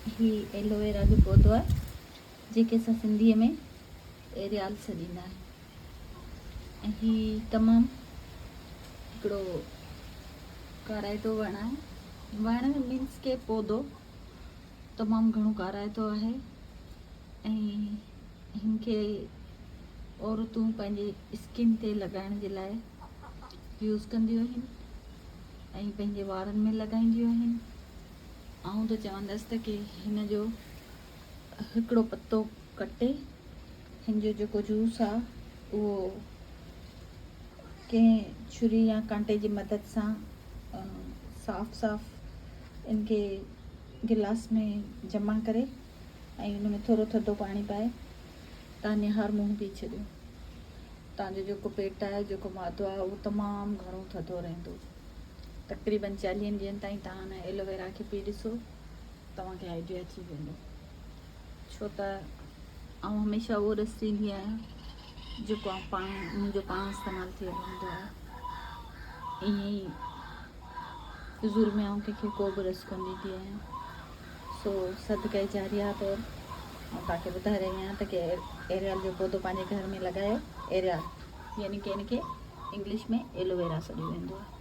هي aloe vera جو پودو آهي جيڪي اسان سنڌيء ۾ ايريال سڏيندا آهيون ۽ هي تمام هڪڙو ڪارائتو وڻ آهي. وڻ مينس ڪي پودو تمام گهڻو ڪارائتو آهي ۽ هن کي عورتون پنهنجي اسڪن تي لڳائڻ جي لاء يوز ڪنديون آهن ۽ پنهنجي وارن ۾ لڳائينديون آهن. آئون ته چوندس ته ڪي هن جو هڪڙو پتو ڪٽي هن جو جيڪو جوس آ اهو ڪنهن ڇري يا ڪانٽي جي مدد سان صاف صاف ان کي گلاس ۾ جمع ڪري ۽ ان ۾ ٿورو ٿڌو پاڻي پائي تان نهار منهن پي ڇڏيو. تان جو جيڪو پيٽ آهي جيڪو مادو آهي اهو تمام گهڻو ٿڌو رهندو. تقريبن چاليهن ڏينهن تائين توهان ان ايلوويرا کي پي ڏسو توهان کي آئيڊيا ٿي ويندو. ڇو ته آئون هميشه اهو ڏس ڏيندي آهيان جيڪو آئون پاڻ منهنجو پاڻ استعمال ٿيل هوندو آهي. ائين ئي فضول ۾ آئون ڪنهن کي ڪو به ڏس ڪونه ڏيندي آهيان. سو صدقه جاريه طور آئون توهان کي ٻڌائي رهي آهيان ته ڪي ايريال جو پودو پنهنجي گهر ۾ لڳايو. ايريال يعني ڪي ان کي انگلش ۾ ايلوويرا سڏيو ويندو آهي.